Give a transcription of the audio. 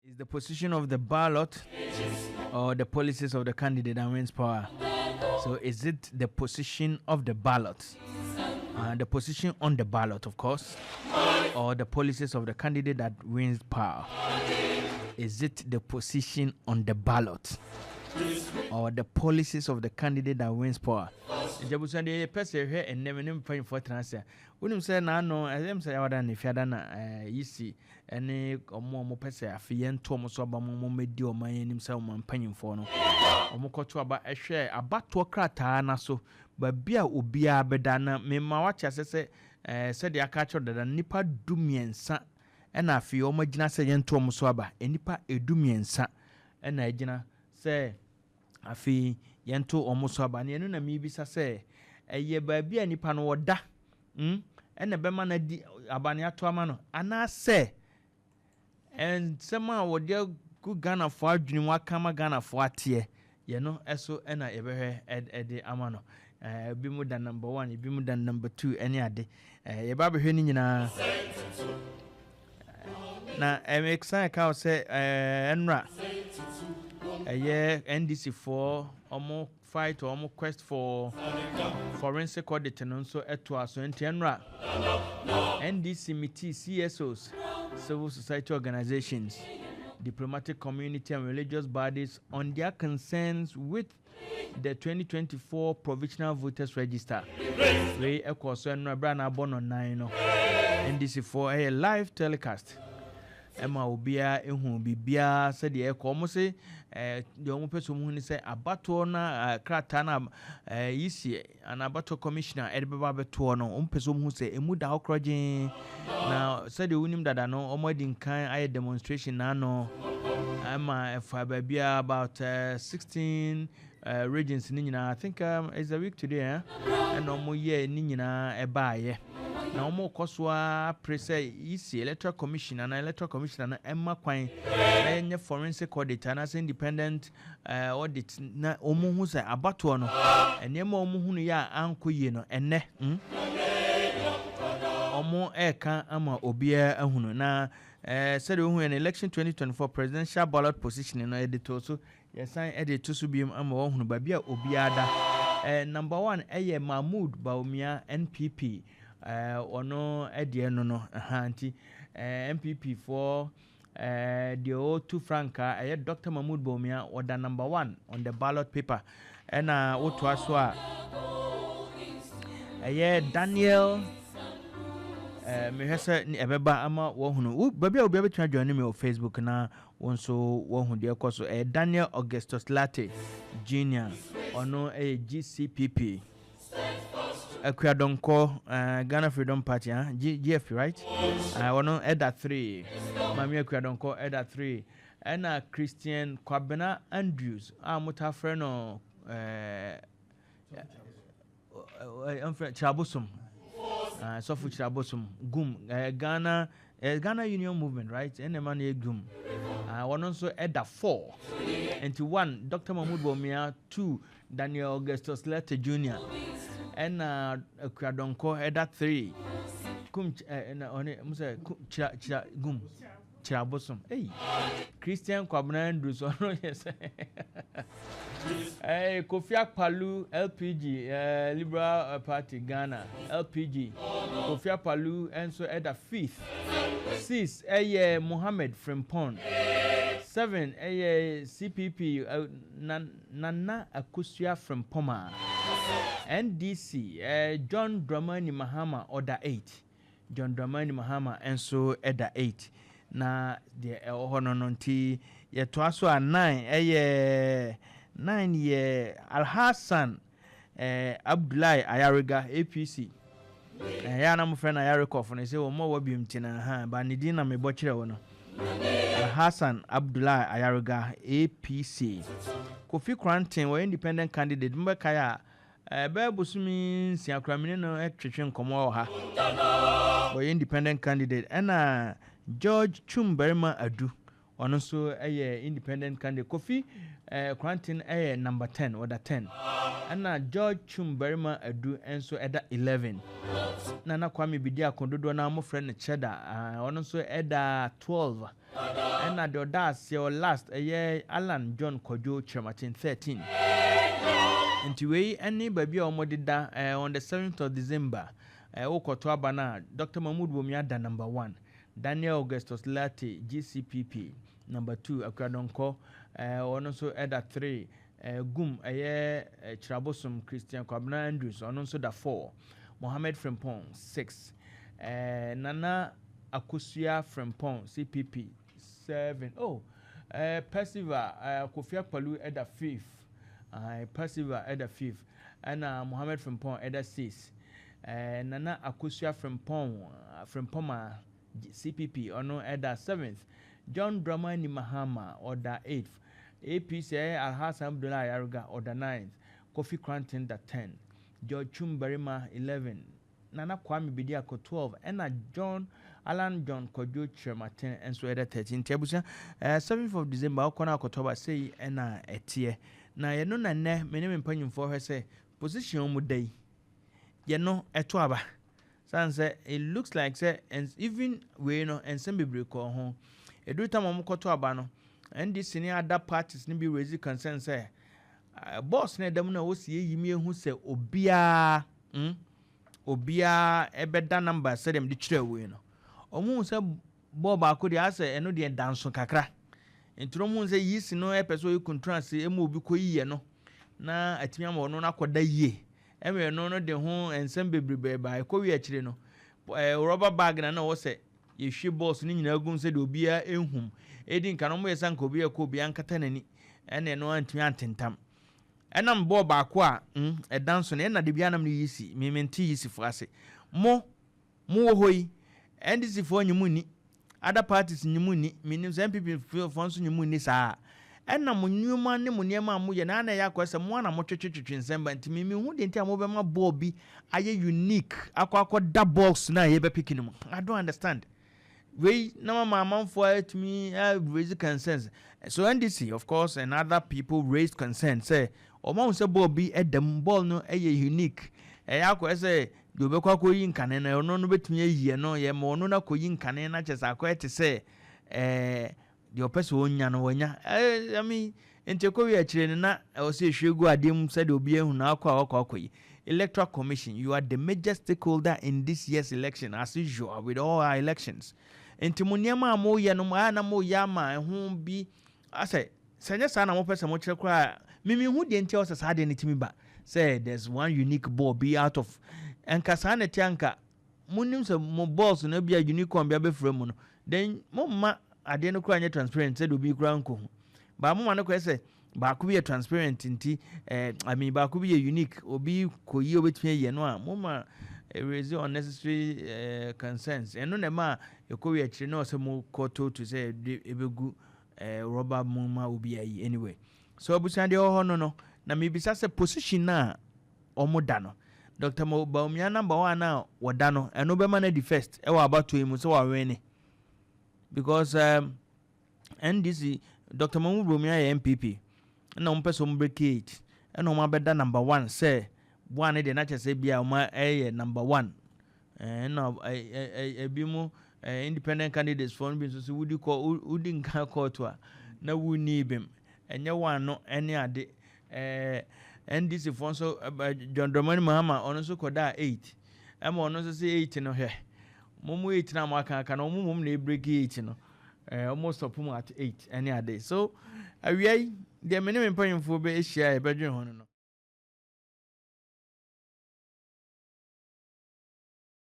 Is the position of the ballot or the policies of the candidate that wins power? So is it the position of the ballot? The position on the ballot, of course, or the policies of the candidate that wins power? Is it the position on the ballot or the policies of the candidate that wins power? Nti abusua, deɛ yɛpɛ sɛ yɛhwɛ ɛnnɛ, me ne mpanyinfoɔ tena ase a, wonim sɛ naano ɛyɛm sɛ yɛwada ne fiada na yisi ɛne ɔmo a ɔmo pɛ sɛ afei yɛnto ɔmo so aba mo, ɔmo mɛdi ɔman yɛn anim sɛ ɔmo mpanyinfoɔ no, ɔmo kɔto aba ɛhwɛ abatoɔ krataa na so baabi a obiara bɛda. Na mema wate ase sɛ sɛdeɛ aka akyerɛ dada, nnipa 13 ɛna afei ɔmo agyina sɛ yɛnto ɔmo so aba. Nnipa 13 ɛna agyina sɛ afei yɛnto ɔmo so aba. Na ɛno na miribisa sɛ ɛyɛ baabi a nipa no wɔda ɛna ɛbɛma no adi aba ne ato ama no, anaasɛ nsɛm a wɔde agu Ghanafoɔ adwene mu aka ama Ghanafoɔ ateɛ yɛno ɛso ɛna yɛbɛhwɛ ɛde ama no. Ebi mu da number one, ebi mu da number two, ɛne ade. Yɛba abɛhwɛ ne nyinaa. Na ɛmɛsan ka wo sɛ ɛnora ɛyɛ NDC foɔ ɔmo fight or ɔmo quest for forensic audit no nso ɛtoa so. Nti ɛnora NDC meet CSOs, civil society organizations, diplomatic community and religious bodies on their concerns with the 2024 provisional voters register. Wei ɛkɔ so ɛnora berɛ a na abɔ no nan no, NDC foɔ ɛyɛ live telecast ɛma obiara ehu biribiara sɛdeɛ ɛkɔ. Ɔmo se deɛ ɔmo pɛ sɛ ɔmo hu ne sɛ abatoɔ na krataa na yisi ana abatoɔ commissioner ɛde bɛba abɛtoɔ no, ɔmo pɛ sɛ ɔmo hu sɛ emu da hɔ korɔgyee. Na sɛdeɛ wonim dada no, ɔmo adi nkan ayɛ demonstration n'ano ɛma ɛfa baabiara about 16 regions ne nyinaa. I think it's a week today, eh? Ɛna ɔmo yɛ ne nyinaa ɛbaayɛ na wɔn kɔ so ara pere sɛ EC, Electoral Commission anaa Electoral Commissioner no ɛma kwan na yɛnyɛ forensic audit anaasɛ independent audit na wɔn hu sɛ abatoɔ no, nneɛma a wɔn hu no yɛ a ankɔ yie no, ɛnɛ wɔn ɛreka ama obiara ahunu. Na sɛdeɛ ohun yɛ no, election 2024 presidential ballot position no, yɛde to so, yɛsan ɛde to so biom ama wɔn hunu baabi a obiara da. Number one ɛyɛ Mahmood Bawumia, NPP. Ɔno ɛdeɛ no ɛha nti NPP foɔ deɛ ɔretu frankaa ɛyɛ Dr Mahmood Bawumia, ɔda number one on the ballot paper. Ɛna wotoa so a, ɛyɛ Daniel mehwɛ sɛ ɛbɛba ama wɔhunu wo baabi a obiara bɛtumi ajoin me wɔ Facebook na wɔn nso wɔhu deɛ ɛkɔ so. Ɛyɛ Daniel Augustus Lartey Junior, ɔno ɛyɛ GCPP. Akua Donkor, Ghana Freedom Party, GFP, right? Ɔno ɛda three. Maame Akua Donkor ɛda three. Ɛna Christian Kwabena Andrews a mota frɛ no ɛmfrɛ Kyerɛabosom, sɔfo Kyerɛabosom, GUM, Ghana Union Movement, right? Ɛna ɛma no yɛ GUM. Ɔno nso ɛda four. Nti one, Dr Mahmood Bawumia; two, Daniel Augustus Lartey Junior; ɛna Akua Donkor ɛda three. Kum ɛna ɔne mo sɛ kyerɛ kyerɛ GUM Kyerɛabosom. Ei, Christian Kwabena Andrews, ɔno yɛ sɛ Kofi Akpaloo, LPG, Liberal Party Ghana, LPG. Kofi Akpaloo nso ɛda fifth. Six ɛyɛ Mohammed Frimpong. Seven ɛyɛ CPP, Nana Akosua Frimpong. NDC, John Dramani Mahama ɔda eight. John Dramani Mahama nso ɛda eight. Na deɛ ɛwɔ hɔ no, nti yɛtoa so a, nine ɛyɛ, nine yɛ Alhassan Abdullahi Ayariga, APC. Ɛyɛ a na mofrɛ no Ayarekɔfo no sɛ wɔn a wɔwɔ biom ti na ha ba ne din na mebɔ kyerɛ wɔ no. Alhassan Abdullahi Ayariga, APC. Kofi Koranteng, wɔyɛ independent candidate. Mbɛkae a, ɛbɛyɛ bosome 6 koraa mene no twetwe nkɔmmɔ wɔ ha. Wɔyɛ independent candidate. Ɛna George Twum Barima Adu. Ɔno nso yɛ independent candidate. Kofi Koranteng yɛ number 10, ɔda 10. Ɛna George Twum Barima Adu nso ɛda 11. Nana Kwame Bediako, dodoɔ no a wɔfrɛ no Cheddar, ɔno nso ɛda 12. Ɛna deɛ ɔda aseɛ ɔ last ɛyɛ Alan John Kwadwo Kyerematen, 13. Nti wei ne baabi a wɔde da on the 7th of December. Wokɔto aba no a, Dr. Mahmood Bawumia da number 1, Daniel Augustus Lartey, GCPP, number 2, Akua Donkor, ɔno nso ɛda 3, Gum ɛyɛ Kyerɛbosom Christian Kwabena Andrews, ɔno nso da 4, Mohammed Frimpong 6, Nana Akosua Frimpong, CPP, 7, oh, Percival Kofi Akpaloo ɛda 5th, Percival ɛda 5th, ɛna Mohammed Frimpong ɛda 6, Nana Akosua Frimpong Frimpong CPP, ɔno ɛda 7th, John Dramani Mahama ɔda 8th, APC ɛyɛ Alhassan Abdullahi Ayariga ɔda 9th, Kofi Koranteng da 10, George Twum Barima 11, Nana Kwame Bediako 12, ɛna John Alan John Kwadwo Kyerematen nso ɛda 13. Nti abusua, 7th of December wokɔ no akɔtɔ ba sei ɛna ɛteɛ. Na yɛno na nnɛ me ne me mpanyimfoɔ hwɛ sɛ position mu da yi yɛno ɛto aba san sɛ it looks like sɛ even wei no, nsɛm bebree kɔɔ ho. Ɛduru tam a wɔkɔto aba no, NDC ne other parties no bi raise concern sɛ boss no ɛda mu no a wɔsi eyi mi ehu sɛ obiara ɛbɛda number sɛdeɛ mede kyerɛ wei no. Ɔmo hu sɛ bɔɔl baako deɛ, asɛ ɛno deɛ da nso kakra, nti ɔmo hu sɛ yisi no ɛpɛ sɛ ɔyɛ control emu obi kɔ yiyɛ no na atumi ama ɔno no akɔda yie. Ɛmɛ ɛno no de ho nsɛm bebree ba. Ɛkɔ wie akyire no, rubber bag na ɔwɔ sɛ yɛhwie balls no nyinaa gum sɛdeɛ obiara ehum edi nka no. Ɔmo yɛ sɛ nka obiara kɔ, obiara nkata n'ani, ɛna ɛno antumi antentam. Ɛnam bɔɔl baako a ɛda nso no, ɛna de bi anam no yisi mímí yisi fo ase. Mo wɔ hɔ yi, NDC foɔ nyimu ni, other parties nyimu ni, minim sɛ NPP foɔ nso nyimu ni saa. Ɛna mo nneɛma ne mo nneɛma a moyɛ na ana ɛyɛ akɔ sɛ mo ana mo twetwetwe nsɛm ba. Nti mimi hu deɛ nti a mobɛma bɔɔl bi ayɛ unique akɔ akɔda box na yɛbɛ pick no mu. I don't understand wei na mama amanfoɔ atumi raise concerns. So NDC, of course, and other people raised concerns sɛ ɔmo ahu sɛ bɔɔl bi ɛda mu, bɔɔl no ɛyɛ unique, ɛyɛ akɔ sɛ deɛ ɔbɛkɔ akɔyi nkane no, ɔno no bɛtumi ayi ɛno yɛ ma ɔno no akɔyi nkane no akyɛ sɛ akɔyɛ te sɛ deɛ ɔpɛ sɛ ɔnya no wɔnya. I mean, nti ɛkɔ wie akyire no na ɛwɔ sɛ ehwie gu adeɛ mu sɛdeɛ obi ehu na akɔ a wakɔ akɔyi. Electoral Commission, you are the major stakeholder in this year's election, as usual with all our elections. Nti mo nneɛma a moyɛ no a na moyɛ ama ɛho bi asɛ sɛ nyɛ saa na mopɛ sɛ mokyerɛ koraa. Mimi hu deɛ nti a ɔsɛ saa deɛ no tumi ba sɛ there's one unique ball bi out of nka saa na ɛte. Anka monim sɛ mo balls no bi a unicorn bi abɛfra mu no, then momma adeɛ no koraa nyɛ transparent sɛdeɛ obi koraa nkɔ ho baa. Moma no kɔɛ sɛ baako bi yɛ transparent nti I mean, baako bi yɛ unique, obi kɔ yi obɛtumi ayɛ no a, moma raise unnecessary concerns. Ɛno na ɛma ɛkɔ wi akyire na ɔsɛ mo kɔ to sɛ ɛbɛgu rubber mu ma obi ayi. Anyway, so abusua, deɛ ɛwɔ hɔ no na mebisa sɛ position na ɔmo da no, Dr. Bawumia number one a wɔda no, ɛno bɛma no adi first ɛwɔ abatoɔ yi mu sɛ wawene ne because NDC, Dr. Mahmoud Bawumia yɛ NPP ɛna wɔn pɛ sɛ wɔn break eight, ɛna wɔn abɛda number one sɛ one deɛ n'akyɛ sɛ bia wɔn ɛyɛ number one. Ɛna ebi mu independent candidates foɔ no bi nso so wodi kɔ wodi nka kɔɔto a na wunni bem, ɛnyɛ one no. Ɛne ade NDC foɔ nso, John Dramani Mahama, ɔno nso kɔda eight, ɛma ɔno nso sɛ eight no, hwɛ mo mu eight na mo aka aka na ɔmo mom na e break eight no, ɔmo stop mu at eight. Ɛne ade so awia yi deɛ, me ne me mpanyinfoɔ bɛ ahyia a yɛbɛdwene ho no.